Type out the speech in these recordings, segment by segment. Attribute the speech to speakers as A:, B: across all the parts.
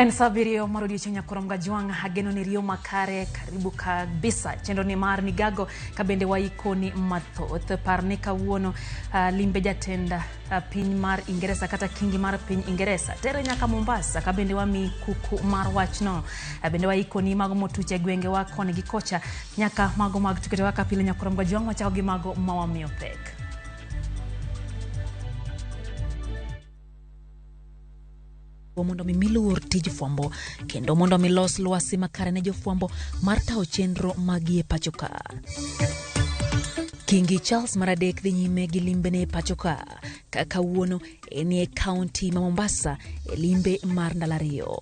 A: En saa abiriyo mar odiochieng' nyakorom gajwang' ageno ni riyo makare karibu kabisa chenro ni mar migago ka bende waikoni mathoth par ni kawuono limbe jatend piny mar Ingeresa kata kingi mar piny Ingeresa tere nyaka Mombasa ka bende wami kuku mar wachno. Bende waikoni mago motuch e gwengewa koni gi kocha nyaka mago mag tuke to kaka pile nyakorom gajwang' wachako gi mago ma wamiyo pek. Mondo mi miluor tij fwambo kendo mondo mi los lwasi makare ne jofwambo mar tawo chenro magi e pacho ka. Kingi Charles mar adek dhi nyime gi limbene e pacho ka ka kawuono enie kaunti ma Mombasa e limbe mar ndalo ariyo.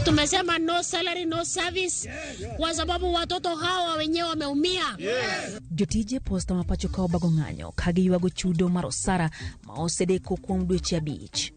B: Tumesema no salary no service kwa sababu watoto hawa wenyewe wameumia.
A: Jotije posta ma pacho ka obago ng'anyo ka giywago chudo mar osara ma osedeko kuom dweche 5.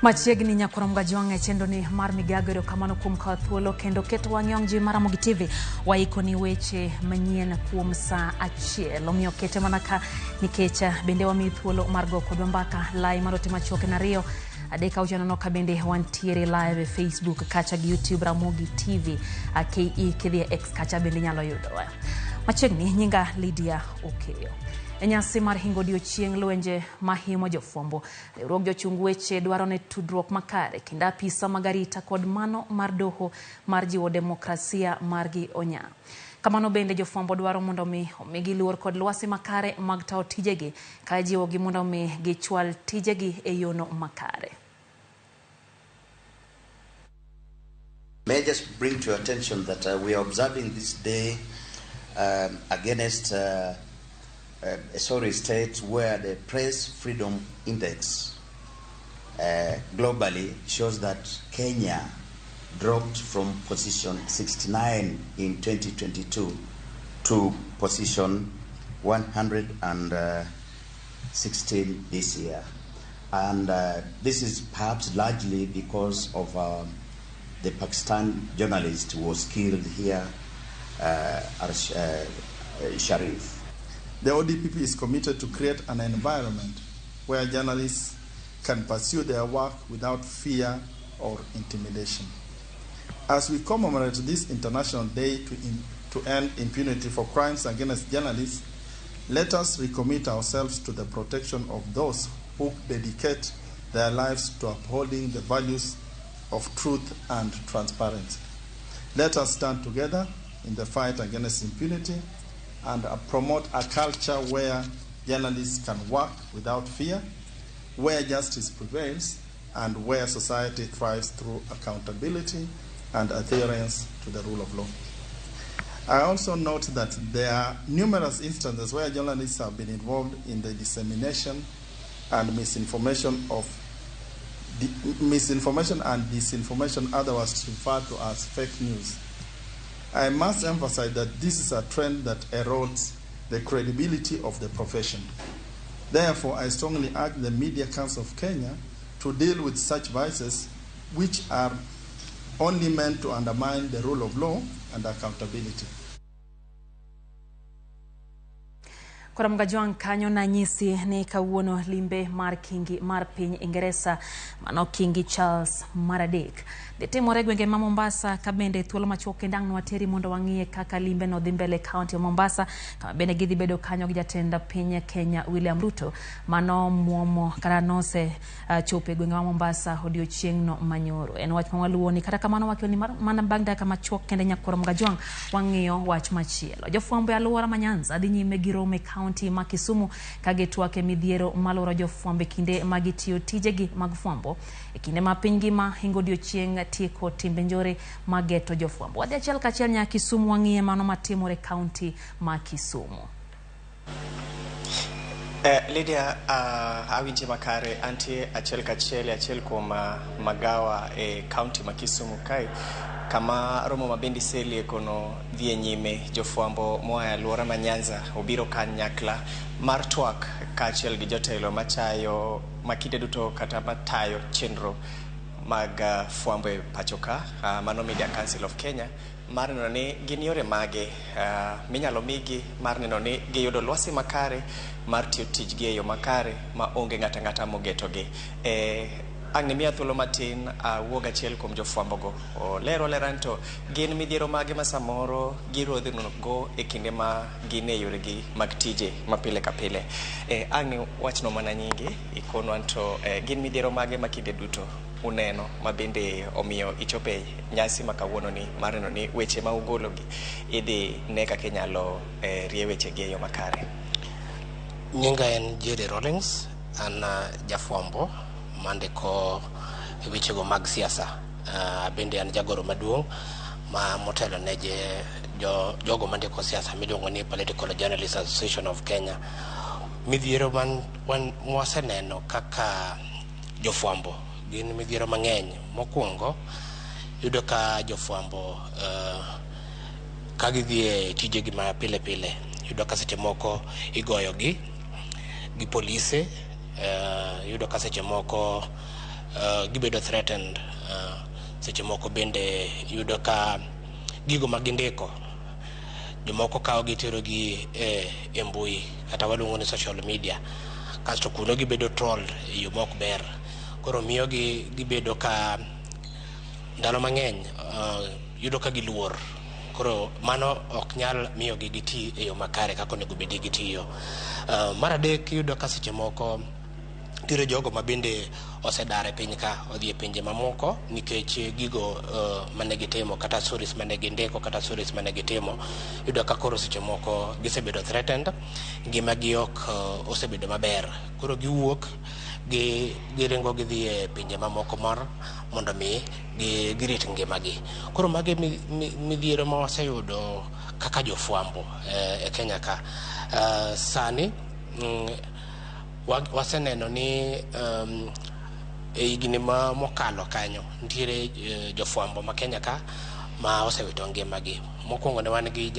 A: Machiegni nyakorom gajwang' e chenro ni mar migago erokamano kuom kawo thuolo kendo keto wang'i wang' ji mar Ramogi TV waikoni weche manyien kuom saa achiel omiyo kete mana ka nikech bende wamiyi thuolo mar go kodwa mbaka lai mar ote machuok en 2 3 6 4 ka bende wantiere live e Facebook kacha gi YouTube Ramogi TV KE kidhi e X kacha bende nyalo yudowa. Machiegni nyinga Lydia Okeyo. E nyasi mar hingo odiochieng' lwenje mahimo jofwambo riwruog jochung weche dwaro ne tudruok makare kind apisa mag arita kod mano mar doho mar jiwo demokrasia margi onya. Kamano bende jofwambo dwaro mondo mi omigi luor kod lwasi makare mag tawo tijegi ka jiwogi mondo mi gichwal tijegi e yono makare.
C: May I just bring to your attention that we are observing this day against a sorry state where the Press Freedom Index globally shows that Kenya dropped from position 69 in 2022 to position 116 this year. And this is perhaps largely because of the Pakistan journalist who was killed here, Sharif.
D: The ODPP is committed to create an environment where journalists can pursue their work without fear or intimidation. As we commemorate this International Day to end impunity for crimes against journalists, let us recommit ourselves to the protection of those who dedicate their lives to upholding the values of truth and transparency. Let us stand together in the fight against impunity and promote a culture where journalists can work without fear, where justice prevails, and where society thrives through accountability and adherence to the rule of law. I also note that there are numerous instances where journalists have been involved in the dissemination and misinformation and disinformation, otherwise referred to as fake news. I must emphasize that this is a trend that erodes the credibility of the profession. Therefore, I strongly urge the Media Council of Kenya to deal with such vices which are only meant to undermine the rule of law and accountability.
A: Koramga Joan kanyo na nyisi ni kawuono limbe mar kingi mar piny Ingeresa mano Kingi Charles mar adek dhi timore gwenge ma Mombasa ka bende thuolo machuok kendo ang' nwateri mondo wang'iye kaka limbe no dhi mbele kaunti ma Mombasa kama bende gidhi bedo kanyo gi jatend piny Kenya William Ruto mano muomo kata nose chopo e gwenge ma Mombasa odiochieng'no manyoro. En wach ma waluwo ni kata kamano wacho ni mana bang' dakika machuok kende nyakoramga Joan wang'iyo wach machielo. Jofwambo e alwora ma Nyanza dhi nyime gi romo e kaunti ma Kisumu ka gitwak e midhiero malworo jofwambo e kinde ma gitiyo tijegi mag fwambo e kinde ma piny ngima hingo odiochieng' tieko timbe njore mageto jofwambo. Wadhi achiel kachiel nyaka Kisumu wang'iye mano matimore e kaunti ma Kisumu.
E: Lydia, awinje makare antie achiel kachiel achiel kuom magawa e kaunti ma Kisumu kae Kama romo ma bende iselie kono dhi e nyime jofwambo moa e alwora ma Nyanza obiro kanyakla mar twak kaachiel gi jotelo machayo ma kinde duto kata matayo chenro mag fwambo e pacho ka, mano Media Council of Kenya, mar neno ni gin yore mage minyalo migi mar neno ni giyudo lwasi makare mar tiyo tijgi e yo makare ma onge ng'ata ang'ata mogetogi. Ang' ne miya thuolo matin awuog achiel kuom jofwambogo olero olera ni to gin midhiero mage ma samoro girodhno e kinde ma gin e yoregi mag tije ma pile ka pile. Ang' ni wachno mana nyingi ikonwa ni to gin midhiero mage ma kinde duto uneno ma bende omiyo ichope nyasi ma kawuono ni mar neno ni weche ma ugologi idhi ne kaka inyalo rie wechegi e yo makare.
F: Nyinga en Jerry Rawlings, an jafwambo mandiko wechego mag siasa. Bende an jagoro maduong' ma motelo ne jogo mandiko siasa miluongo ni Political Journalists Association of Kenya. Midhiero mwaseneno kaka jofwambo gin midhiero mang'eny. Mokwongo, yudo ka jofwambo ka gidhi e tijegi ma pile pile, yudo ka seche moko igoyogi gi polise, yudo ka seche moko gibedo threatened, seche moko bende yudo ka gigo ma gindiko jomoko kawo gi tero gi e mbui kata waluongo ni social media, kasto kuno gibedo trolled e yo mok ber. Koro miyo gi gibedo ka ndalo mang'eny yudo ka giluor. Koro mano ok nyal miyo gi giti e yo makare kaka onego bed ni gitiyo. Mar adek, iyudo ka seche moko nitiere jogo ma bende osedar e piny ka odhi e pinje mamoko nikech gigo mane gitimo kata stories mane gindiko kata stories mane gitimo, iyudo ka koro seche moko gisebedo threatened, ngimagi ok osebedo maber. Koro giwuok giringo gidhi e pinje mamoko mar mondo mi girit ngimagi. Koro magi midhiero ma waseyudo kaka jofwambo e Kenya ka. Sani waseneno ni e higni ma mokalo kanyo nitiere jofwambo ma Kenya ka ma osewito ngimagi. Mokwongo ne wan gi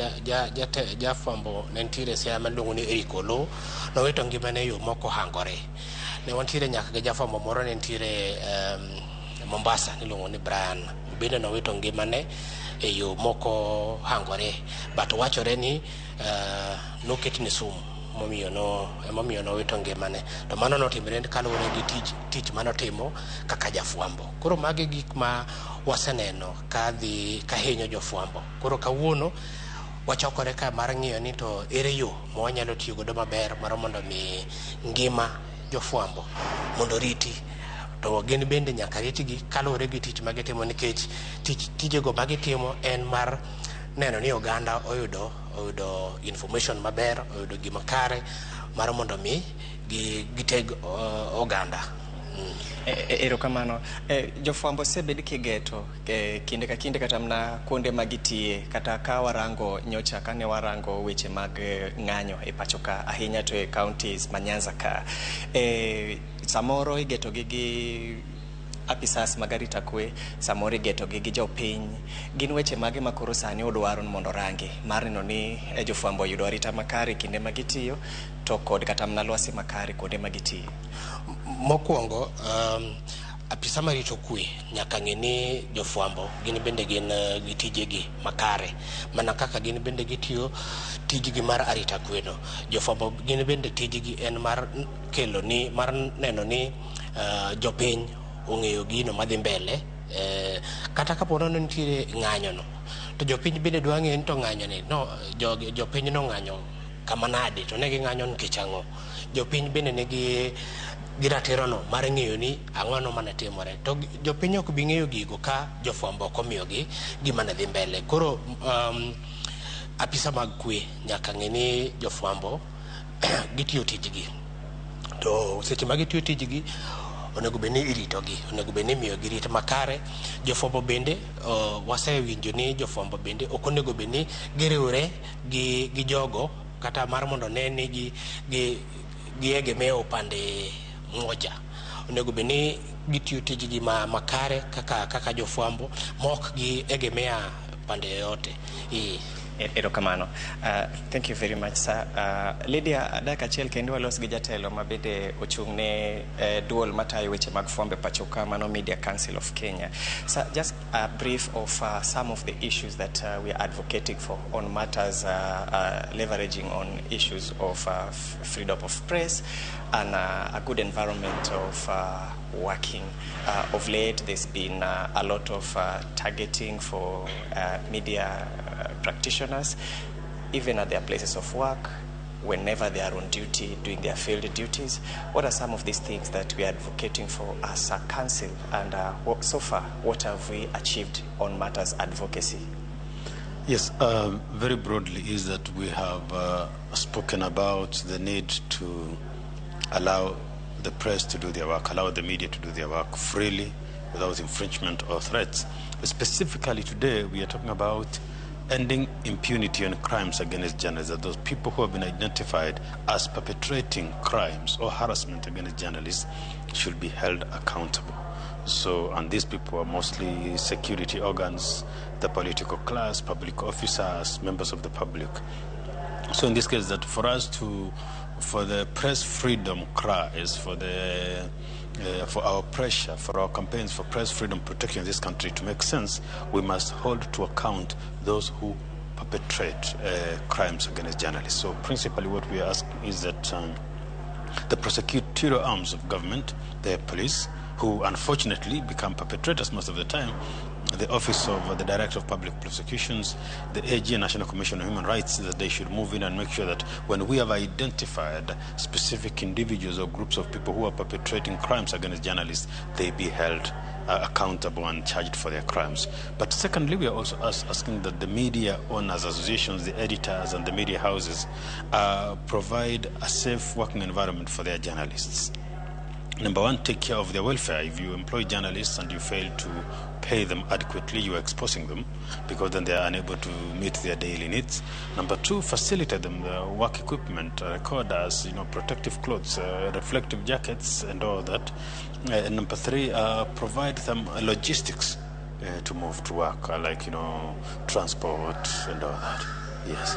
F: jafwambo ne nitiere Siaya miluongo ni Eric Oloo, nowito ngimane e yo mok ohangore. Ne wantiere nyaka gi jafwambo moro ne nitiere Mombasa niluongo ni Brian, bende nowito ngimane e yo mok ohangore, but wachore ni noketne sum emomiyo nowito ngimane. To mano notimore kaluwore gi tich manotimo kaka jafwambo. Koro magi gik ma waseneno kadhi kahinyo jofwambo. Koro kawuono wachokore ka mar ng'iyo ni to ere yo ma wanyalo tiyo godo maber mar mondo mi ngima jofwambo mondo riti. To gin bende nyaka ritgi kaluwore gi tich magitimo, nikech tijego magitimo en mar neno ni oganda oyudo information maber, oyudo gima kare mar mondo mi giteg oganda.
E: Erokamano. Jofwambo osebed kigeto kinde ka kinde kata mana kuonde ma gitiye, kata ka warango nyocha kane warango weche mag ng'anyo e pacho ka, ahinya to e counties ma Nyanza ka. Samoro igetogi gi apisas mag arita kwe, samoro igetogi gi jopiny. Gin weche mage ma koro sani udwaro mondo rangi mar neno ni jofwambo oyudo arita makare kinde ma gitiyo to kod kata mana lwasi makare kuonde ma gitiyo?
F: Mokwongo, apisa marito kwe nyaka ng'e ni jofwambo gin bende gin gi tijegi makare, mana kaka gin bende gitiyo tijgi mar arita kwe no. Jofwambo gin bende tijgi en mar kelo ni mar neno ni jopiny ong'eyo gino madhi mbele. Kata kapo ni nitiere ng'anyo no, to jopiny bende dwa ng'eyo ni to ng'anyo ni no jopiny no ng'anyo kama nade, to ne ging'anyo nikech ang'o. Jopiny bende nigi gi ratiro no mar ng'eyo ni ang'o no mane timore, to jopiny ok bi ng'eyo gigo ka jofwambo ok omiyogi gima ne dhi mbele. Koro apisa mag kwe nyaka ng'e ni jofwambo gitiyo tijgi, to seche ma gitiyo tijgi onego bed ni iritogi, onego bed ni imiyogi rit makare. Jofwambo bende wasewinjo ni jofwambo bende ok onego bed ni giriwre gi jogo kata mar mondo ne ni giegemeo upande moja. Onego bed ni gitiyo tijgi makare kaka jofwambo mok gi egemea pande yoyote.
E: Erokamano. Thank you very much, sir. Lydia, dakika achiel kendo walos gi jatelo ma bende ochung' ne duol matayo weche mag fwambo e pacho ka, mano Media Council of Kenya. So just a brief of some of the issues that we are advocating for on matters leveraging on issues of freedom of press and a good environment of working. Of late, there's been a lot of targeting for media practitioners, even at their places of work, whenever they are on duty, doing their field duties. What are some of these things that we are advocating for as a council, and so far, what have we achieved on matters advocacy?
G: Yes, very broadly is that we have spoken about the need to allow the press to do their work, allow the media to do their work freely, without infringement or threats. Specifically today, we are talking about ending impunity on crimes against journalists, that those people who have been identified as perpetrating crimes or harassment against journalists should be held accountable. So, and these people are mostly security organs, the political class, public officers, members of the public. So in this case, that for us to, for the press freedom cries, for the for our pressure, for our campaigns for press freedom protection in this country to make sense, we must hold to account those who perpetrate crimes against journalists. So principally what we are asking is that the prosecutorial arms of government, the police, who unfortunately become perpetrators most of the time, the Office of the Director of Public Prosecutions, the AG, National Commission on Human Rights, that they should move in and make sure that when we have identified specific individuals or groups of people who are perpetrating crimes against journalists, they be held accountable and charged for their crimes. But secondly, we are also asking that the media owners associations, the editors and the media houses provide a safe working environment for their journalists. Number one, take care of their welfare. If you employ journalists and you fail to pay them adequately, you are exposing them because then they are unable to meet their daily needs. Number two, facilitate them the work equipment, recorders, you know, protective clothes, reflective jackets, and all that. And number three, provide them logistics to move to work, like, you know, transport and all that. Yes.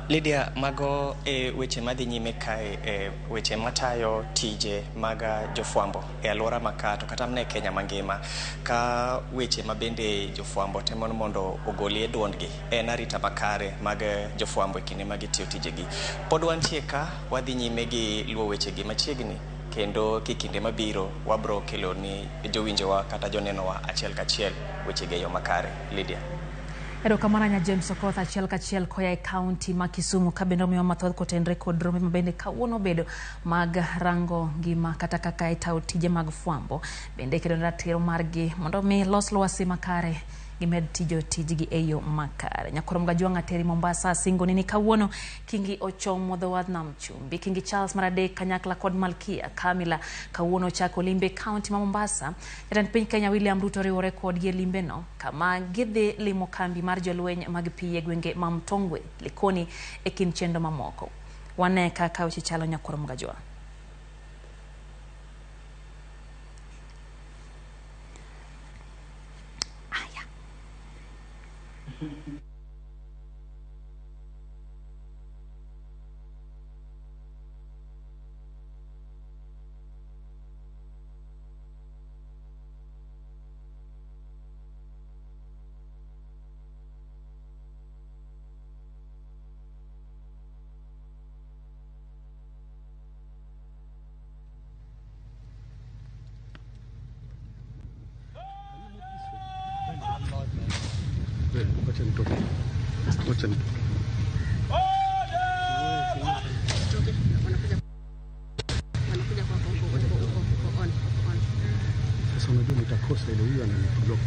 E: Lydia, mago e weche madhi nyime kae, e weche matayo tije mag jofwambo e alwora ma to kata mana e Kenya mangima, ka weche ma bende jofwambo temo mondo ogolie duondgi en arita makare mag jofwambo e kinde ma gitiyo tijegi. Pod wantie ka wadhi nyime gi luwo wechegi machiegni, kendo kikinde mabiro wabro kelo ni jowinjowa kata jonenowa achiel kachiel wechegi e yo makare. Lydia.
A: Erokamano nya James Okoth achiel kachiel koya e kaunti ma Kisumu ka bende omiwa mathoth kotenre kod rombe mabende kawuono obedo mag rango ngima kata kaka itayo tije mag fwambo, bende kedo ne ratiro margi mondo mi los lwasi makare gimed tijo tijgi e yo makare. Nyakoro Mgajwang' ateri Mombasa singo nini kawuono Kingi ochomo dho wadh nam chumbi. Kingi Charles mar adek kanyakla kod Malkia Kamila kawuono chako limbe kaunti ma Mombasa. Jatend piny Kenya William Ruto riwore kodgi e limbe no kama gidhi limo kambi mar jolweny mag pi e gwenge ma Mtongwe, Likoni e kind chenro mamoko. Wane kaka weche chalo Nyakoro Mgajwang'.
H: Sasa unajua nitakosa ile, huyu ananiblock.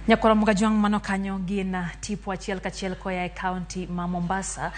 A: Nyakwara Mugajwang' mano kanyo gin tipo achiel kachiel koya e kaunti ma Mombasa.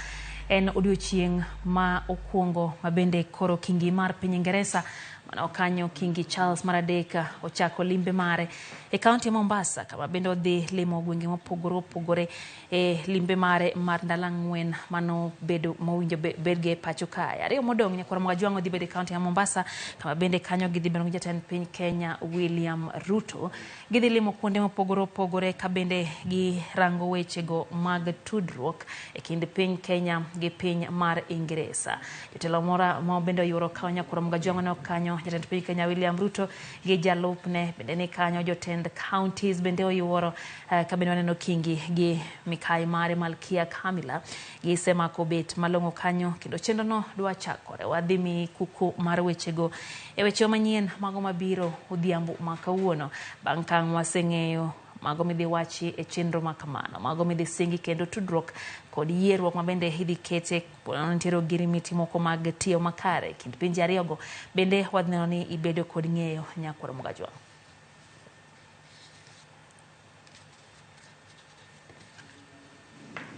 A: En odiochieng' ma okwongo ma bende koro kingi mar piny Ingeresa mano kanyo Kingi Charles mar adek ochako limbe mare e kaunti ma Mombasa kama bende odhi limo gwenge mopogore opogore e limbe mare mar ndalo ang'wen mano bedo mowinjo bedgi e pacho kae. Ariyo modong' nyakwara Mugajwang' odhi bedo e kaunti ma Mombasa kama bende kanyo gidhi bedo gi jatend piny Kenya William Ruto. Gidhi limo kuonde mopogore opogore ka bende girango wechego mag tudruok e kind piny Kenya gi piny mar Ingeresa. Jotelo mora ma bende oyuoro kawo nyakwara Mugajwang' ne ok kanyo jatend piny Kenya William Ruto gi jalupne bende ni kanyo jotend counties bende oyuoro ka bende waneno Kingi gi mikai mare Malkia Camilla gisemako bet malong'o kanyo kendo chenro no dwa chakore. Wadhi mi kuku mar wechego e weche manyien mago mabiro odhiambo ma kawuono bang' ka waseng'eyo mago midhi wachi e chenro ma kamano mago midhi singi kendo tudruok kod yierruok ma bende idhi kete nitiere ogirimiti moko mag tiyo makare kind pinje ariyogo bende wadhi neno ni ibedo kod ng'eyo nyakwar Mugajwang'.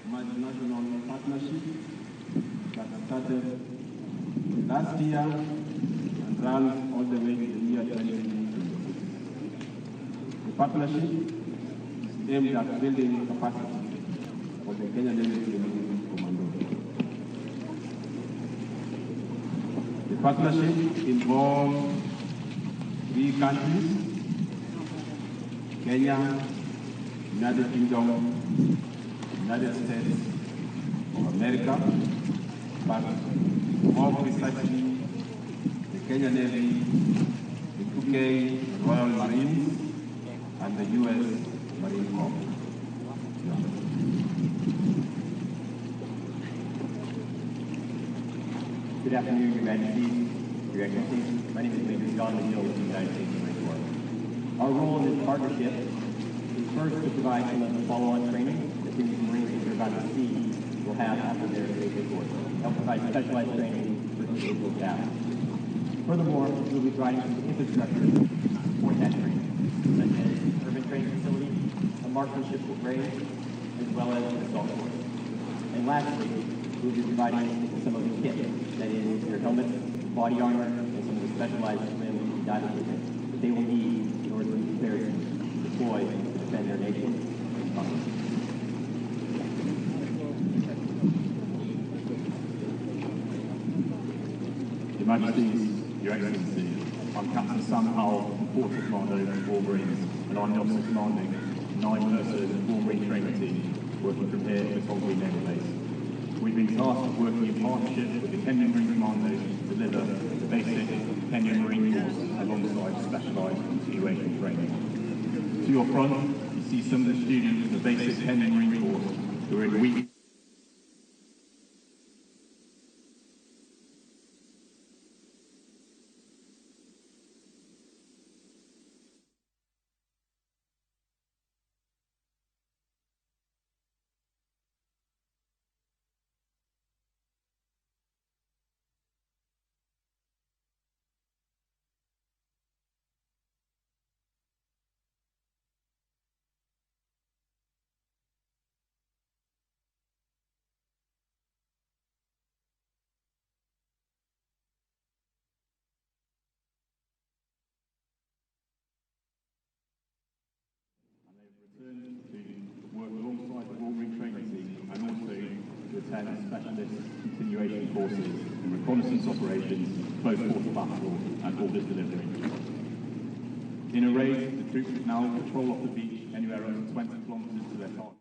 I: Multinational partnership that started last year and runs all the way to the year 2026. The partnership is aimed at building capacity for the Kenya Navy Marine Commando. The partnership involves three countries: Kenya, United Kingdom, United States of America, but more precisely, the Kenya Navy, the UK Royal Marines, and the US Marine Corps.
J: Good afternoon, Your Majesties, Your Excellencies. My name is Major John McGill with the United States Marine Corps. Our role in this partnership is first to provide some of the follow-on training that the Marines that you're about to see will have after their basic course. Help provide specialized training for individual tasks. Furthermore, we'll be providing some infrastructure to support that training, such as urban training facility, a marksmanship range, as well as an assault course. And lastly, we'll be providing some of the kit, that is, their helmets, body armor, and some of the specialized swim and dive equipment that they will need in order to be prepared to deploy to defend their nation and country.
I: Your Majesties, Your Excellency, I'm Captain Sam Howell from Porter Commando Royal Marines, and I'm the officer commanding 9-person Royal Marine training team working from here at Tongwe Naval Base. We've been tasked with working in partnership with the Kenyan Marine Commandos to deliver the basic Kenyan Marine course alongside specialised continuation training. To your front, you see some of the students from the basic Kenyan Marine course who are in week to work alongside the Royal Marine Training Team and also to attend specialist continuation courses in reconnaissance operations, close quarter battle and orders delivery. In a raid, the troops now patrol off the beach anywhere up to 20 kilometres to their target.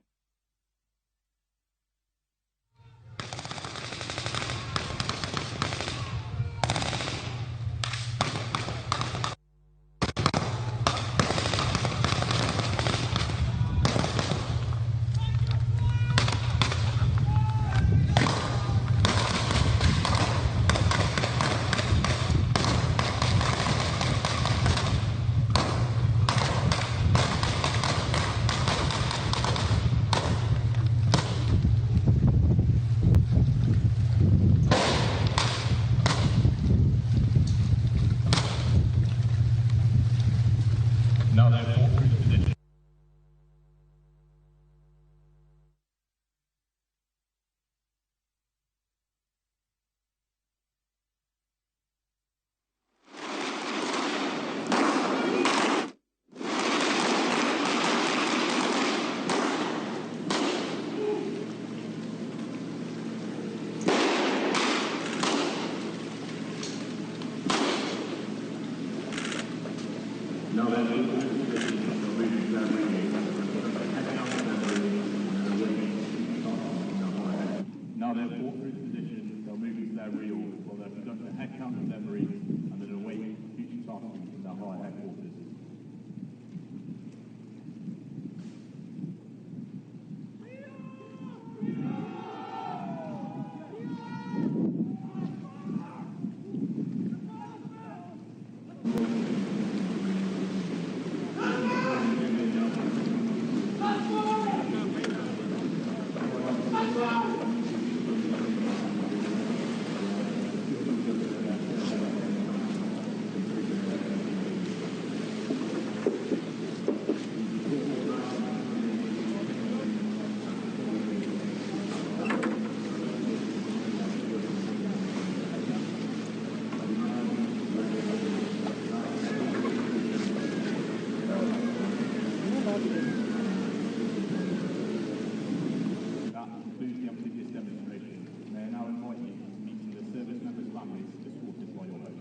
I: Now they're fought through the position. That concludes the amphibious demonstration. May I now invite you to meet some of the service members' families escorted by your host.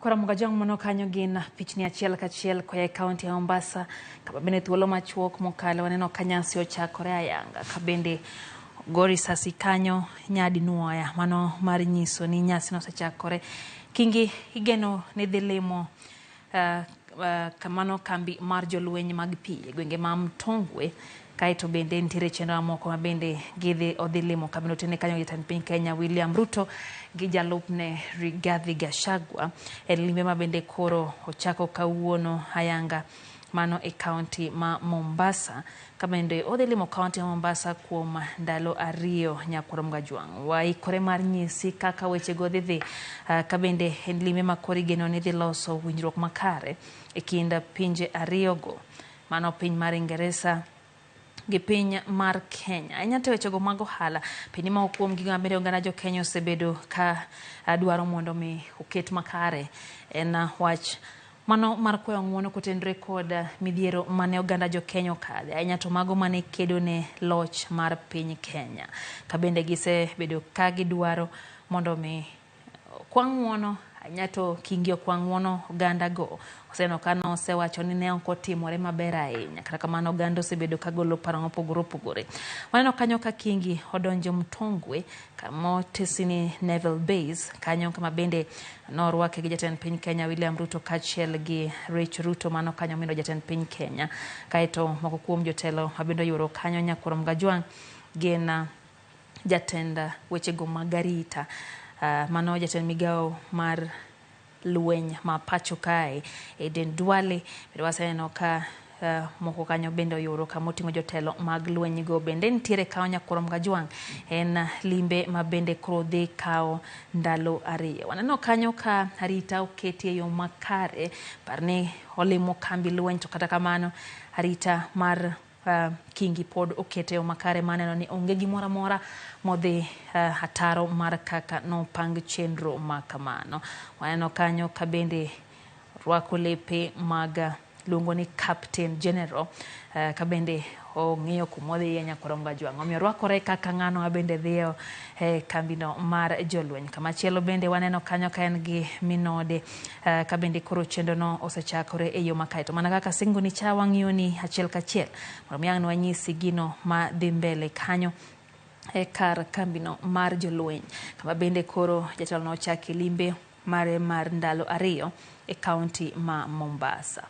A: Koro Mugajwang' mano kanyo gin pichni achiel kachiel koa e kaunti ya Mombasa, kama bende thuolo machuok mokalo waneno ka nyasi ochakore ayanga, ka bende go risasi kanyo nyadinuoya, mano mar nyiso ni nyasi nosechakore. Kingi igeno ni dhi limo kamano kambi mar jolweny mag pi e gwenge ma Mtongwe, kaeto bende nitiere chenro mamoko ma bende gidhi odhi limo kambino tene kanyo jatend piny Kenya William Ruto gi jalupne Rigathi Gachagua e limbe ma bende koro ochako kawuono ayanga mano e kaunti ma Mombasa, ka bende odhi limo kaunti ma Mombasa kuom ndalo 2 nyakwar Mgajwang'. Waikore mar nyisi kaka wechego dhi dhi, ka bende en limbe ma koro igeno ni dhi loso winjruok makare e kind pinje ariyogo, mano piny mar Ingeresa gi piny mar Kenya. Ahinya to wechego mag ohala, piny moko kuom gigo mabende oganda jo Kenya osebedo ka dwaro mondo mi oket makare en wach mano mar kwayo ng'uono kotenore kod midhiero mane oganda jo Kenya okadhe, ahinya to mago mane kedo ne loch mar piny Kenya, ka bende gisebedo ka gidwaro mondo mi kwa ng'uono, ahinya to Kingi okwa ng'uono oganda go. Oseneno ka nosewacho ni ne ok otimore maber ahinya, kata kamano oganda osebedo ka golo paro mopogore opogore. Waneno kanyo ka Kingi odonjo Mtongwe kama otesi ni Naval Base, kanyo kama bende norwake gi jatend piny Kenya William Ruto kaachiel gi Rach Ruto, mano kanyo mino jatend piny Kenya. Kaeto moko kuom jotelo mabende oyuoro kanyo nyakwar Mgajwang' gin jatend wechego mag arita, mano jatend migawo mar lweny ma pacho kae Aden Duale. Bende waseneno ka moko kanyo bende oyuoro kama oting'o jotelo mag lweny go bende nitiere kanyo nyakwar Mgajwang'. En limbe ma bende koro dhi kawo ndalo 2. Waneno kanyo ka arita oketi e yo makare, par ni olimo kambi lweny, to kata kamano arita mar Kingi pod okete yo makare, maneno ni onge gimoro amora modhi ataro mar kaka nopang chenro ma kamano. Waneno kanyo ka bende rwako lepe mag luongo ni Captain General ka bende ong'iyo kumodhiye Nyakorom Gajwang'. Omiyo orwakore kaka ng'ano ma bende dhiyo e kambino mar jolweny. Kamachielo bende waneno kanyo ka en gi minode ka bende koro chenrono osechakore e yo makae. To mana kaka singoni cha wang'iyo ni achiel kachiel mondo mi ang' wanyisi gino ma dhi mbele kanyo e kar kambino mar jolweny, kama bende koro jatelo nochako limbe mare mar ndalo 2 e kaunti ma Mombasa.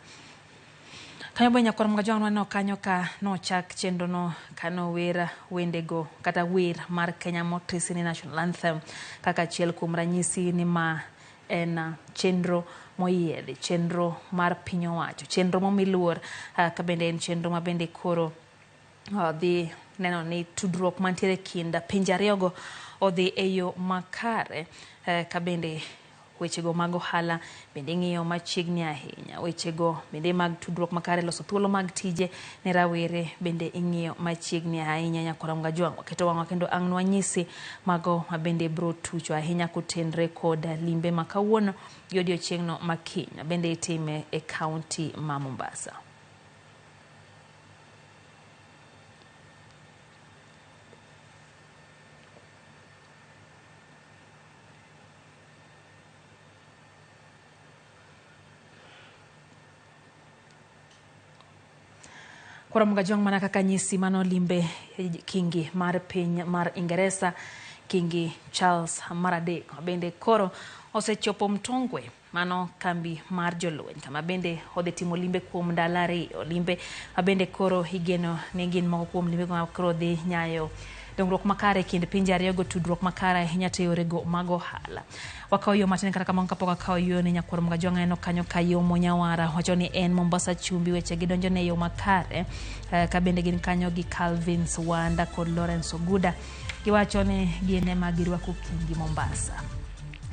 A: Kanyo be Nyakorom Gajwang' waneno kanyo ka nochak chenrono kanower wendego kata wer mar Kenya motisi ni National Anthem kaka achiel kuom ranyisi ni ma en chenro moyiedhi, chenro mar piny owacho, chenro momi luor ka bende en chenro ma bende koro dhi neno ni tudruok mantiere kind pinje ariyogo odhi e yo makare ka bende wechego mag ohala bende ng'iyo machiegni ahinya, wechego bende mag tudruok makare, loso thuolo mag tije ne rawere bende ing'iyo machiegni ahinya. Nyakorom Gajwang' waketo wang'wa kendo ang' nwanyisi mago ma bende bro tucho ahinya kotenre kod limbe ma kawuono gi odiochieng'no ma kiny bende itime e kaunti ma Mombasa. Koro Gajwang' mana kaka nyisi mano limbe kingi mar piny mar Ingeresa, Kingi Charles mar 3 bende koro osechopo Mtongwe, mano kambi mar jolweny kama bende odhi timo limbe kuom ndalo 2. Limbe ma bende koro igeno ni gin moko kuom limbe ma koro dhi nyayo dongruok makare kind pinje ariyogo, tudruok makare ahinya to yorego mag ohala. Wakawo yo matin kata kamano kapok akawo yo ni Nyakorom Gajwang' aneno kanyo ka yo Monyawara wacho ni en Mombasa chumbi weche gidonjo ne yo makare ka bende gin kanyo gi Calvin Wanda kod Lawrence Oguda, giwacho ni gin ema girwako kingi Mombasa.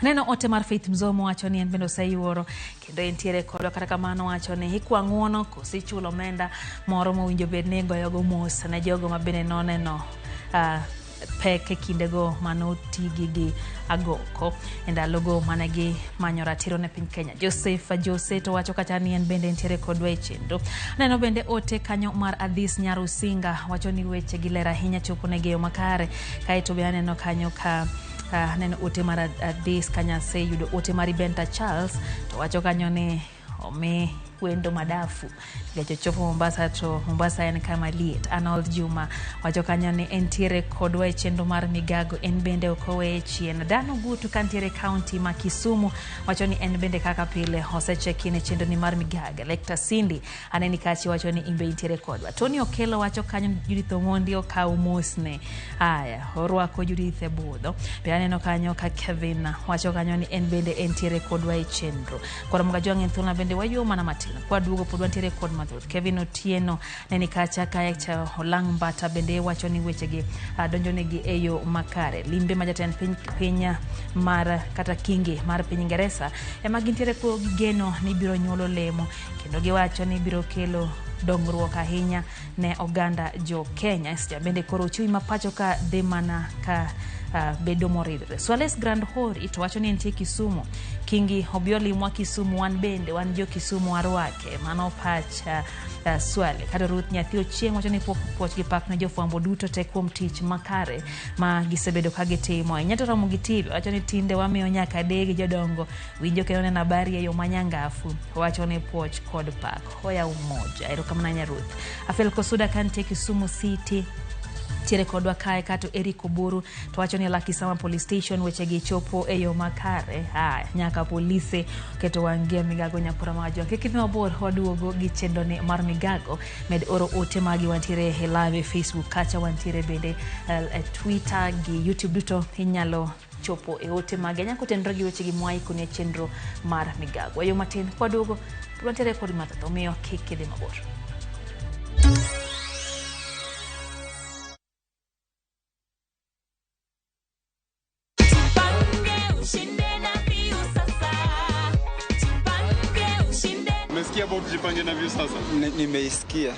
A: Neno ote mar Faith Mzomo wacho ni en bende oseyuoro kendo entiere kodwa, kata kamano wacho ni ikwa ng'uono koso ichulo omenda moro mowinjo bed ni igoyogo mos ne jogo ma bende noneno pek e kindego manotigi gi agoko e ndalogo mane gimanyo ratiro ne piny Kenya. Joseph Jose to wacho kata ni en bende entiere kodwa e chenro. Aneno bende ote kanyo mar Adhis Nyarusinga wacho ni weche gi ler ahinya chopo negi e yo makare. Kaeto be aneno kanyo ka aneno ote mar Adhis Kanyase yudo ote mar Ibenta Charles to wacho kanyo ni omi wendo madafu nikech ochopo Mombasa to Mombasa en kama liet. Arnold Juma wacho kanyo ni entiere kodwa e chenro mar migago, en bende ok oweye chien. Dano Gutu kantiere kaunti ma Kisumu wacho ni en bende kaka pile osecheki ne chenro ni mar migago. Lecter Cindy aneni kachi wacho ni imbe intiere kodwa. Tony Okello wacho kanyo Judith Omondi okaw mosne. Aya, orwako Judith e budho. Be aneno kanyo ka Kevin wacho kanyo ni en bende entiere kodwa e chenro. Koro Gajwang' en thuolo bende wayuo mana matin. Kwa duogo pod wantiere kod mathoth. Kevin Otieno neni kacha kacha Olang' Mbata bende wacho ni wechegi donjonegi e yo makare. Limbe ma jatend piny mar kata kingi mar piny Ingeresa ema gintiere kod geno ni biro nyuolo lemo kendo giwacho ni biro kelo dongruok ahinya ne oganda jo Kenya. Seche bende koro uchumi ma pacho ka dhi mana ka bedo moridore. Swales Grand Hori to wacho ni entie Kisumu. Kingi obi olimwa Kisumu, wan bende wan jo Kisumu warwake. Mano pach Swale. Kata Ruth Nyathi Ochieng' wacho ni puoch gi pak ne jofwambo duto te kuom tich makare ma gisebedo ka gitimo. Ahinya to Ramogi TV wacho ni tinde wamiyo nyaka degi jodongo winjo kendo neno habari e yo manyangafu. Wacho ni puoch kod pak. Hoya umoja. Erokamano ahinya Ruth. Afel Kosuda kantie Kisumu City tiere kodwa kae. Kato Eric Oburu to wacho ni Lucky Sama Police Station weche gi chopo e yo makare. Haya, nyaka polise keto wang'e migago Nyakora Majwang'. Kik idhi mabor, waduogo gi chenro ni mar migago. Med oro ote magi, wantiere e live e Facebook kacha, wantiere bende e Twitter gi YouTube duto inyalo chopo e ote magi. Anyako tenre gi weche gi mwaiko ne chenro mar migago. E yo matin kwaduogo wantiere kod mathoth, omiyo kik idhi mabor.
I: tujipange na Viusasa?
K: Nimeisikia.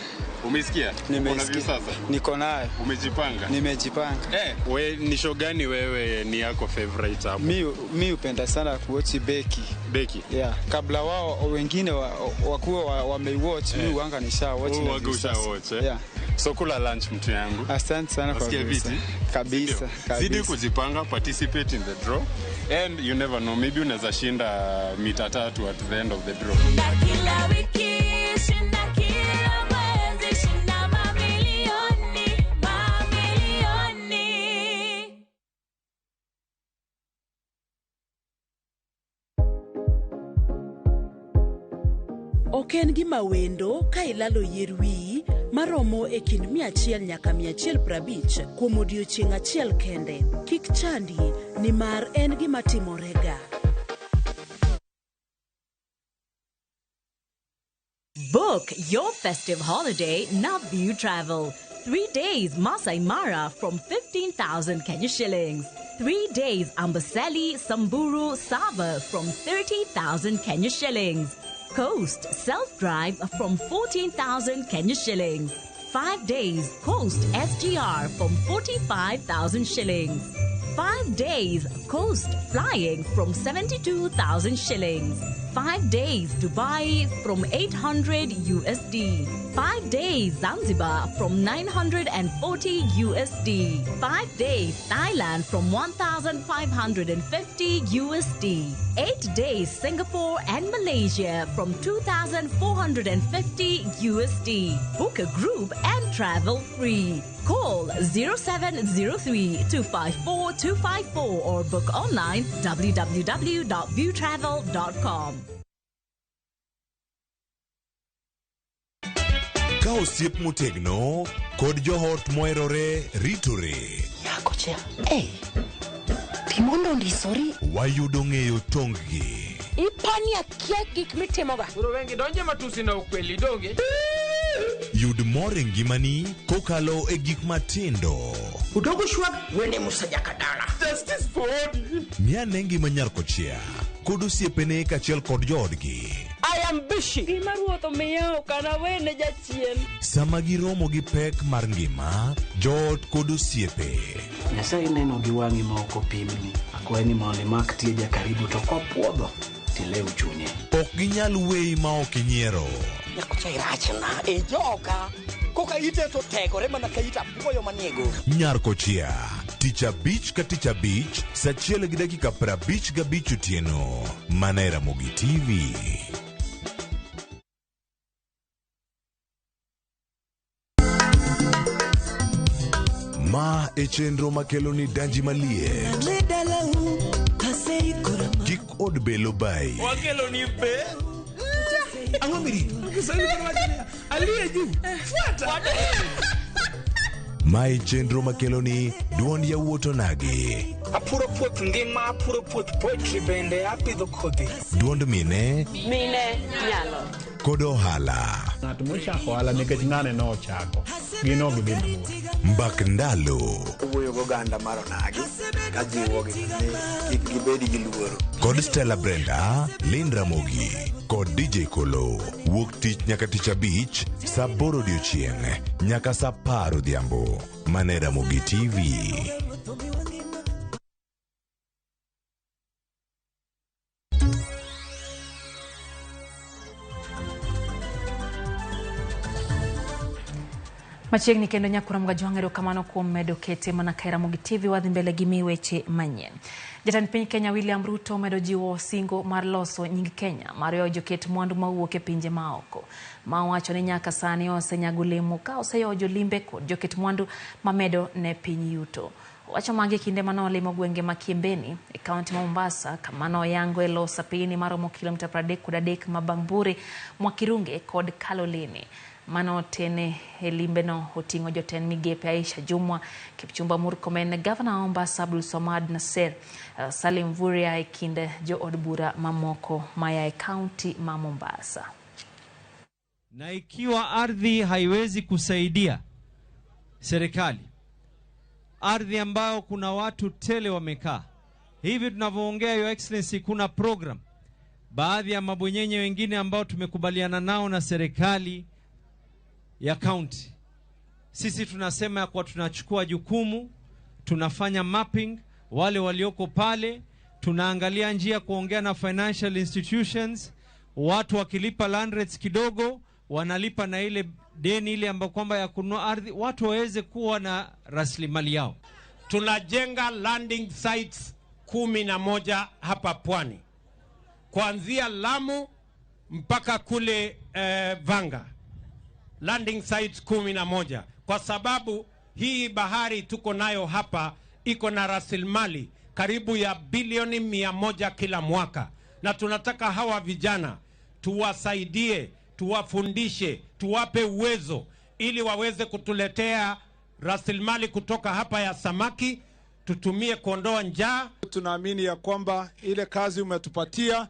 I: Umeisikia?
K: Nimeisikia.
I: Uko na Viusasa?
K: Niko nayo.
I: Umejipanga?
K: Nimejipanga.
I: We ni show gani wewe ni yako favorite hapo?
K: Mi hupenda sana kuwatch Beki.
I: Beki?
K: Yeah. Kabla wao wengine wakuwa wameiwatch, mi huanga nisha watch na
I: Huanga usha
K: Viusasa.
I: watch, eh?
K: Yeah.
I: So kula lunch mtu yangu.
K: Asante sana kwa
I: Nasikia
K: Viusasa.
I: viti?
K: Kabisa,
I: Sindio?
K: kabisa.
I: Zidi kujipanga, participate in the draw and you never know, maybe unaweza shinda mita 3 at the end of the draw.
L: Kila wiki, shinda kila mwezi, shinda mamilioni, mamilioni.
M: Ok en gima wendo ka ilalo yier wiyi maromo e kind 100 nyaka 150 kuom odiechieng' achiel kende. Kik chandi nimar en gima timorega.
N: Book your festive holiday Navview Travel. 3 days Masai Mara from 15,000 Kenya shillings. 3 days Amboseli, Samburu, Sava from 30,000 Kenya shillings. Coast self-drive from 14,000 Kenya shillings. 5 days Coast SGR from 45,000 shillings. 5 days Coast flying from 72,000 shillings. 5 days Dubai from 800 USD. 5 days Zanzibar from 940 USD. 5 days Thailand from 1,550 USD. 8 days Singapore and Malaysia from 2,450 USD. Book a group and travel free. Call 0703 254 254 or book online www.viewtravel.com.
O: Ka osiep motegno kod joot moherore ritore.
P: Nyakocha, ei, timondo ondisori.
O: Wayudo ng'eyo tong-gi.
P: Ipani akia gik mitimoga.
Q: Koro wengi donje matusi na ukweli donge.
O: Yud mor e ngimani kokalo e gik matindo.
P: Udogo shwag wene Musa Jakadala.
Q: Justice for Odi.
O: Miane ngima nyar kochia kod osiepene kaachiel kod joodgi.
P: I am busy.
R: Gima ruoth omiya ok anawene jachien.
O: Sama giromo gi pek mar ngima, joot kod osiepe.
S: Nyasaye neno gi wang'i ma ok opimni. Akwayi ni mondo imak tie jakaribu to kopuodho tilew chunye.
O: Ok ginyal weyi ma ok inyiero.
P: Nyakocha irachna e joka. Koka ite to tegore mana ka it apuoyo manie go.
O: Nyar kochia, tich abich ka tich abich, saa 1:55 otieno. Mana e Ramogi TV. Ma e chenro makelo ni danji maliet. Kik od belo bai.
Q: Wakelo ni be. Ang'o mirito? Kiswahili wacho niya, aliye juu, fuata.
O: Ma e chenro makelo ni duond yawuot onagi.
T: Apuro puoth ngima, apuro puoth poetry bende apidho kodhi.
O: Duond mine.
R: Mine nyalo.
O: Kod ohala.
U: Ng'at mochako ohala nikech ng'ane nochako. Gin ok gidhi mabor.
O: Mbak ndalo.
V: Wuoyo goganda mar onagi kajiwogi ni kik gibed gi luoro.
O: Kod Stella Brenda, Lynn Ramogi kod DJ Kolo. Wuok tich nyaka tich abich, saa 8 odiochieng' nyaka saa 10 odhiambo. Mana e Ramogi TV.
A: Machiegni kendo nyakura Mgajwang' erokamano kuom medo kete mana ka Ramogi TV wadhi mbele gi mi weche manyien. Jatend piny Kenya William Ruto omedo jiwo singo mar loso nying Kenya mar ywayo joket mwandu mawuok e pinje maoko. Ma owacho ni nyaka sani osenyago olemo ka oseywayo jolimbe kod joket mwandu mamedo ne piny yuto. Owacho magi e kinde mane olimo gwenge ma Kiembeni e kaunti ma Mombasa kama noyango e loso apini maromo kilomita 33 ma Bamburi, Mwakirunge kod Kaloleni. Mano tene e limbeno oting'o jotend migepe Aisha Jumwa, Kipchumba Murkomen, Gavana wa Mombasa Abdul Somad Nasser, Salim Mvurya e kind jood bura mamoko maya e kaunti ma Mombasa.
W: Na ikiwa ardhi haiwezi kusaidia serikali, ardhi ambayo kuna watu tele wamekaa hivi tunavyoongea, Your Excellency, kuna program Baadhi ya mabwenyenye wengine ambao tumekubaliana nao na serikali ya county, sisi tunasema ya kuwa tunachukua jukumu, tunafanya mapping wale walioko pale, tunaangalia njia kuongea na financial institutions. Watu wakilipa land rates kidogo, wanalipa na ile deni ile ambayo kwamba ya kununua ardhi, watu waweze kuwa na rasilimali yao.
B: Tunajenga landing sites 11 hapa pwani, kuanzia Lamu mpaka kule Vanga, landing sites 11, kwa sababu hii bahari tuko nayo hapa iko na rasilimali karibu ya bilioni 100 kila mwaka, na tunataka hawa vijana tuwasaidie, tuwafundishe, tuwape uwezo ili waweze kutuletea rasilimali kutoka hapa ya samaki, tutumie kuondoa njaa.
C: Tunaamini ya kwamba ile kazi umetupatia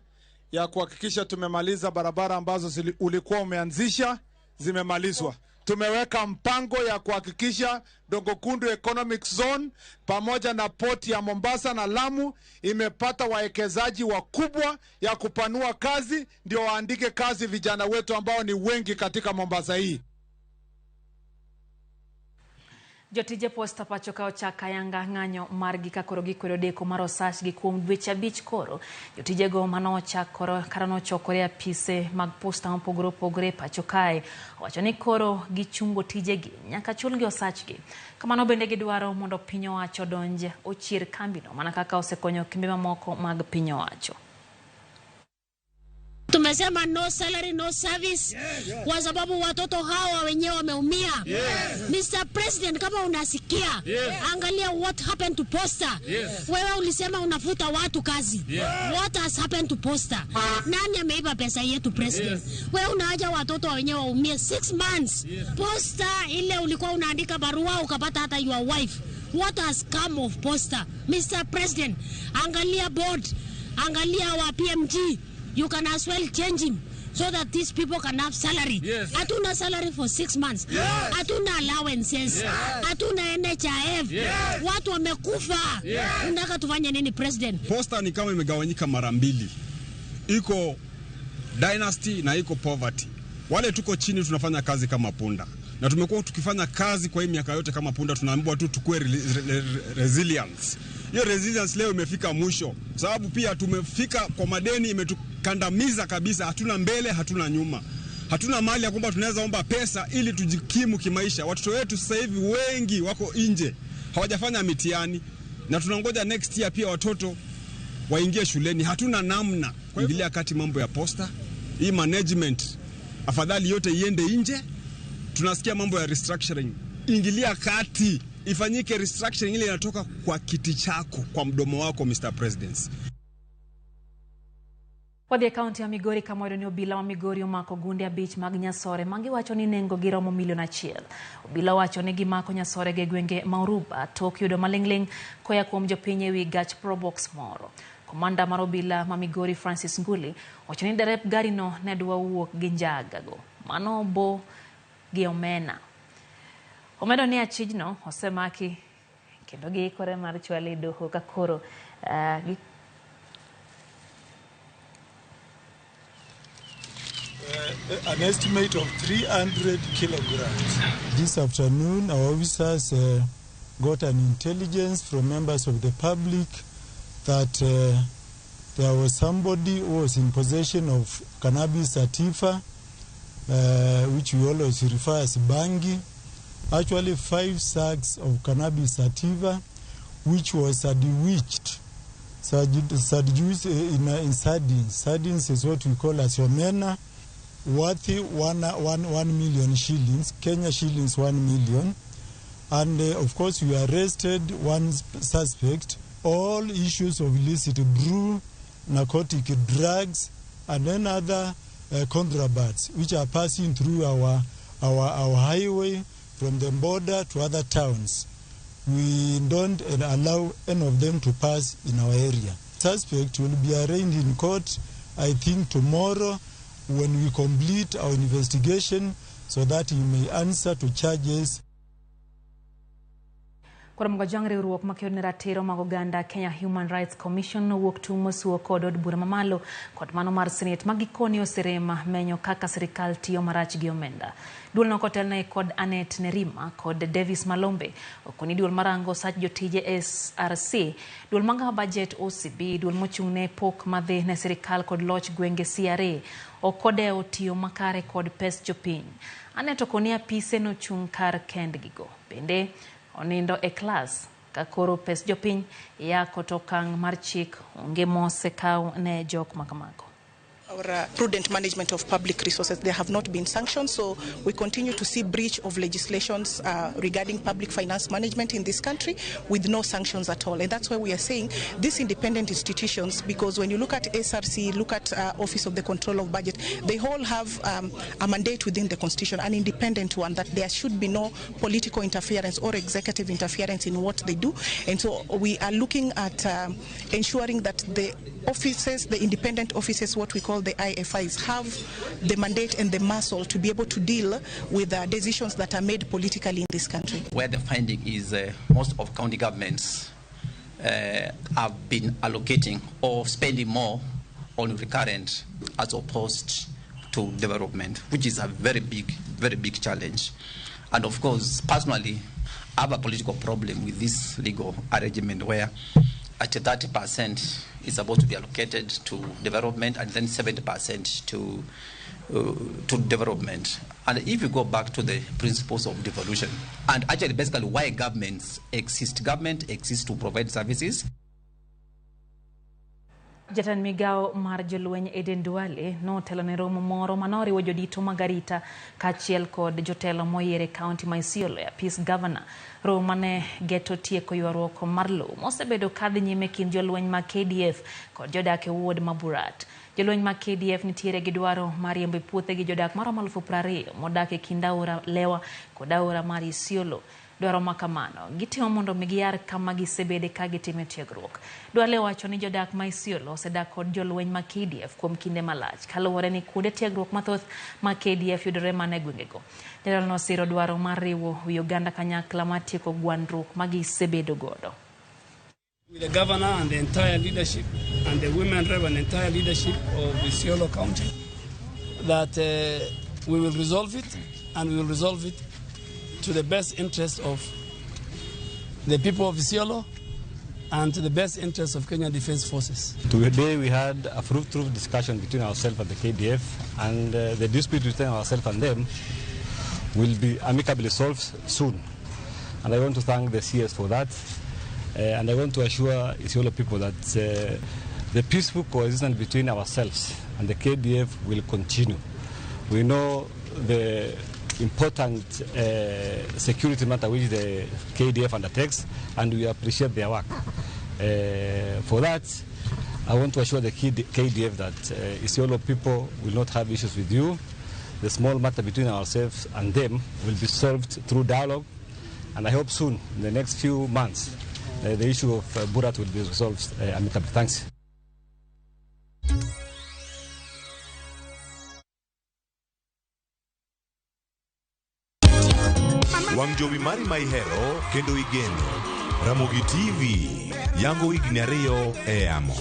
C: ya kuhakikisha tumemaliza barabara ambazo ulikuwa umeanzisha zimemalizwa. Tumeweka mpango ya kuhakikisha Dongo Kundu Economic Zone pamoja na poti ya Mombasa na Lamu imepata wawekezaji wakubwa ya kupanua kazi, ndio waandike kazi vijana wetu ambao ni wengi katika Mombasa hii.
A: Jotije posta pacho ka ochak ayanga ng'anyo margi ka koro gikwedo deko mar osachgi kuom dweche 5 koro. Jotijego manochak koro kata nochokore e apise mag posta mopogore opogore pacho kae owacho ni koro gichungo tijegi nyaka chulgi osachgi. Kamano bende gidwaro mondo piny owacho odonj ochier kambino mana kaka osekonyo kembe mamoko mag piny owacho.
D: Tumesema no salary no service. Yes. Kwa sababu watoto hawa wenyewe wameumia. Yes. Mr. President, kama unasikia, yes, angalia what happened to Posta. Yes. Wewe ulisema unafuta watu kazi. Yes. What has happened to Posta? Nani ameiba pesa yetu, President? Yes. Wewe unaacha watoto wenyewe waumie 6 months. Yes. Posta ile ulikuwa unaandika barua ukapata hata your wife. What has come of Posta? Mr. President, angalia board, angalia wa PMG. You can as well change him so that these people can have salary. Yes. Hatuna salary for 6 months. Yes. Hatuna allowances. Yes. Hatuna NHIF. Yes. Watu wamekufa. Yes. Unataka tufanye nini, President?
X: Posta ni kama imegawanyika mara mbili. Iko dynasty na iko poverty. Wale tuko chini tunafanya kazi kama punda. Na tumekuwa tukifanya kazi kwa hii miaka yote kama punda, tunaambiwa tu tukue resilience. Hiyo resilience leo imefika mwisho. Sababu pia tumefika kwa madeni, imetukandamiza kabisa, hatuna mbele, hatuna nyuma. Hatuna mali ya kwamba tunaweza omba pesa ili tujikimu kimaisha. Watoto wetu sasa hivi wengi wako nje, hawajafanya mitihani, na tunangoja next year pia watoto waingie shuleni. Hatuna namna. Kuingilia kati mambo ya posta, hii management afadhali yote iende nje. Tunasikia mambo ya restructuring. Ingilia kati, ifanyike restructuring ile inatoka kwa kiti chako, kwa mdomo wako, Mr. President.
A: Wadhi e kaunti ya Migori kama ni obila wa Migori omako gunde 5 mag nyasore magiwacho ni nengo gi romo milion 1. Obila wacho ni gimako nyasore ge gwenge ma Oruba tok yudo maling'ling' koya kuom jopiny ewi gach Probox moro. Komanda mar obila ma Migori Francis Nguli wacho ni derep garino ne dwa wuok gi njagago mano bo gi omena. Omedo ni achijno osemaki kendo giikore mar chwale e doho ka koro
Y: an estimate of 300 kilograms.
Z: This afternoon, our officers got an intelligence from members of the public that there was somebody who was in possession of cannabis sativa, which we always refer as bangi. Actually, 5 sacks of cannabis sativa, which was sandwiched, seduced in sardines. Sardines is what we call as omena, worth 1 million shillings, Kenya shillings 1 million. And of course, we arrested one suspect. All issues of illicit brew, narcotic drugs, and then other contrabands, which are passing through our highway from the border to other towns. We don't allow any of them to pass in our area. Suspect will be arraigned in court, I think, tomorrow when we complete our investigation so that he may answer to charges.
A: Koro jang riwruok makedo ne ratiro mag oganda Kenya Human Rights Commission nowuok tung' mosuo kod od bura mamalo kod mano mar Senate ma gikoni oserem menyo kaka sirikal tiyo marach gi omenda. Duol no kotelne kod Anet Nerima kod Davis Malombe okoni duol marango sach jotije SRC, duol magawo budget OCB, duol mochung' ne pok madhi ne sirikal kod loch gwenge CRA ok odewo tiyo makare kod pes jopiny. Anet okoni apise nochung' kar kendgigo. Bende onindo e klas ka koro pes jopiny yako to okang' mar chik onge mosekaw ne jok makamago.
E: Our prudent management of public resources, there have not been sanctions, so we continue to see breach of legislations regarding public finance management in this country with no sanctions at all. And that's why we are saying these independent institutions, because when you look at SRC, look at Office of the Control of Budget, they all have a mandate within the Constitution, an independent one, that there should be no political interference or executive interference in what they do. And so we are looking at ensuring that the offices, the independent offices, what we call the IFIs, have the mandate and the muscle to be able to deal with decisions that are made politically in this country.
F: Where the finding is most of county governments have been allocating or spending more on recurrent as opposed to development, which is a very big challenge. And of course, personally, I have a political problem with this legal arrangement where at 30% is supposed to be allocated to development and then 70% to development. And if you go back to the principles of devolution, and actually basically why governments exist, government exists to provide services.
A: Jatend migao mar jolweny Eden Duale notelo ne romo moro manoriwo jodito mag arita kaachiel kod jotelo moyier e kaunti ma Isiolo e apis gavana. Romo mane geto tieko ywaruok mar lowo mosebedo kadhi nyime kind jolweny mag KDF kod jodak e ward ma Burat. Jolweny mag KDF nitiere gi dwaro mar riembo e puothe gi jodak maromo 20,000 modak e kind aora Lewa kod aora mar Isiolo. Dwaro makamano gitimo mondo mi giyar kama gisebede ka gitime tiegruok. Duale wacho ni jodak ma Isiolo osedak kod jolweny mag KDF kuom kinde malach kaluwore ni kuonde tiegruok mathoth mag KDF yudore mana e gwengego. Jatelo no osiro dwaro mar riwo wi oganda kanyakla mar tieko gwandruok ma gisebedo godo.
G: With the governor and the entire leadership and the women rep and the entire leadership of Isiolo County that we will resolve it, and we will resolve it to the best interest of the people of Isiolo and to the best interest of Kenya Defence Forces.
H: Today we had a fruitful discussion between ourselves and the KDF, and the dispute between ourselves and them will be amicably solved soon. And I want to thank the CS for that, and I want to assure Isiolo people that the peaceful coexistence between ourselves and the KDF will continue. We know the important security matter which the KDF undertakes, and we appreciate their work. For that, I want to assure the KDF that Isiolo people will not have issues with you. The small matter between ourselves and them will be solved through dialogue, and I hope soon, in the next few months, the issue of Burat will be resolved amicably. Thanks.
O: Wang' jowi mari ma ihero kendo igeno. Ramogi TV yango higni 2 e yamo.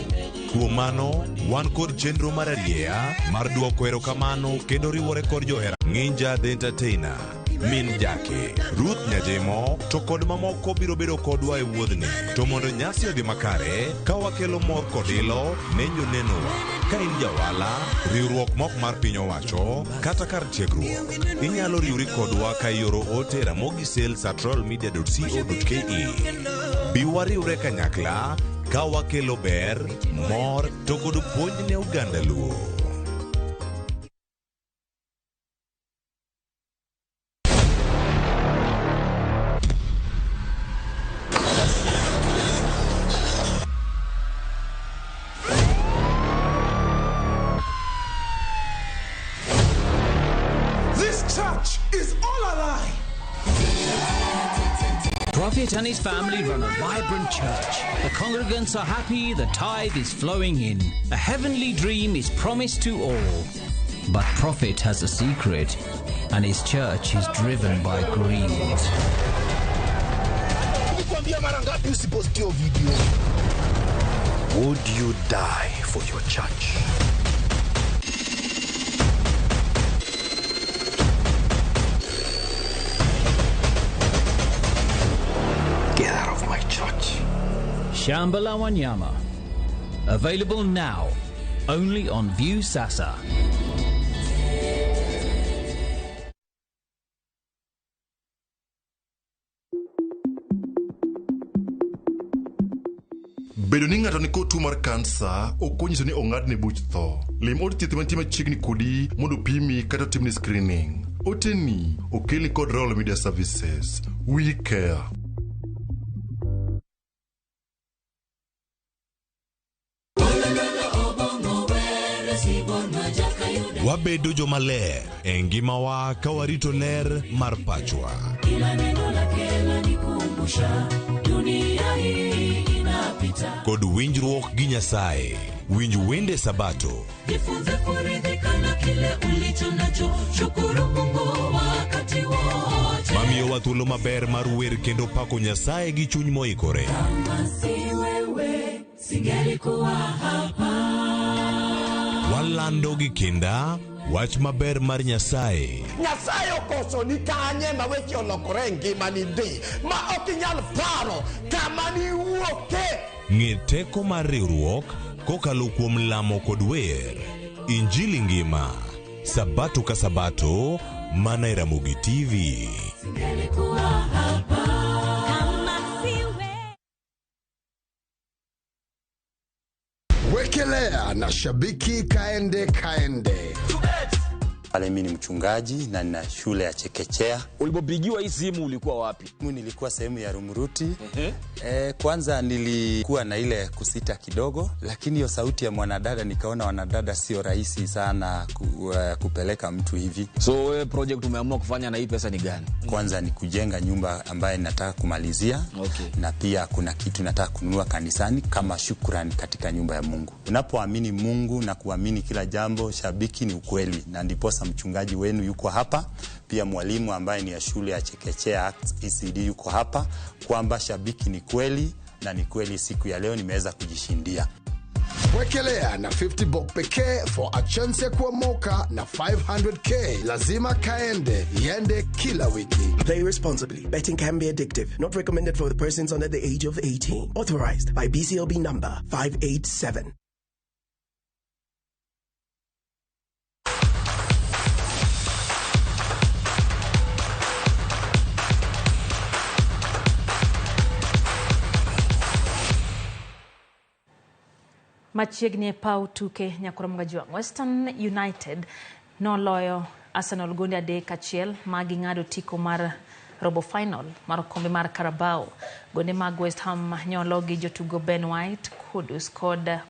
O: Kuom mano, wan kod chenro mar arieya mar duoko erokamano kendo riwore kod johera Nginja the Entertainer, Min Jake, Ruth Nyajemo to kod mamoko biro bedo kodwa e wuodhni. To mondo nyasi odhi makare, ka wakelo mor kod ilo ne jonenowa. Ka in jawala, riwruok mok mar piny owacho, kata kar tiegruok, inyalo riwri kodwa ka ioro ote ramogisales@royalmedia.co.ke. Bi wariwre kanyakla ka wakelo ber, mor to kod puonj ne oganda Luo.
J: Prophet and his family run a vibrant church. The congregants are happy, the tithe is flowing in. A heavenly dream is promised to all. But Prophet has a secret, and his church is driven by greed.
I: Nilikwambia mara ngapi usipost hiyo video?
O: Would you die for your church?
J: Get out of my church. Shamba la Wanyama. Available now, only on View Sasa.
O: Bedo ni ng'ato nikod tuo mar kansa ok onyiso ni ong'adne buch tho. Lim od thieth mantie machiegni kodi mondo pimi kata otimni screening. Oteni okelni kod Royal Media Services. We care. Wabedo jomaler e ngimawa ka warito ler mar pachwa.
K: Kila neno lake lanikumbusha dunia hii inapita.
O: Kod winjruok gi Nyasaye. Winj wende Sabato.
K: Jifunze kuridhika na kile ulicho nacho, shukuru Mungu wakati wote.
O: Mamiyowa thuolo maber mar wer kendo pako Nyasaye gi chuny moikore.
K: Kama si wewe singelikuwa hapa.
O: Walando gi kinda wach maber mar Nyasaye.
P: Nyasaye okoso ni kanye ma weche olokore e ngimani ndi ma ok inyal paro kama niwuoke.
O: Ng'e teko mar riwruok kokalo kuom lamo kod wer. Injili ngima. Sabato ka Sabato mana e Ramogi TV.
K: Singelikuwa hapa. Kama si wewe.
I: Wekelea na shabiki kaende kaende.
L: Pale mimi ni mchungaji na nina shule ya chekechea.
M: Ulipopigiwa hii simu ulikuwa wapi?
L: Mimi nilikuwa sehemu ya Rumuruti. Kwanza nilikuwa na ile kusita kidogo, lakini hiyo sauti ya mwanadada nikaona wanadada sio rahisi sana kupeleka mtu hivi.
M: So wewe project umeamua kufanya na hii pesa ni gani?
L: Kwanza ni kujenga nyumba ambaye nataka kumalizia.
M: Okay.
L: Na pia kuna kitu nataka kununua kanisani kama shukrani katika nyumba ya Mungu. Unapoamini Mungu na kuamini kila jambo, shabiki ni ukweli, na ndiposa mchungaji wenu yuko hapa, pia mwalimu ambaye ni ya shule ya chekechea Acts ECD yuko hapa, kwamba shabiki ni kweli na ni kweli siku ya leo nimeweza kujishindia.
I: Wekelea na 50 bob pekee for a chance ya kuomoka na 500k. Lazima kaende, iende kila wiki.
N: Play responsibly. Betting can be addictive. Not recommended for the persons under the age of 18. Authorized by BCLB number 587.
A: Machiegni e paw tuke Nyakoromoga Jwang'. Western United noloyo Arsenal gonde 3-1 ma ging'ado tiko mar robo final mar okombe mar Carabao. Gonde mag West Ham nyolo gi jotugo Ben White, Kudus kod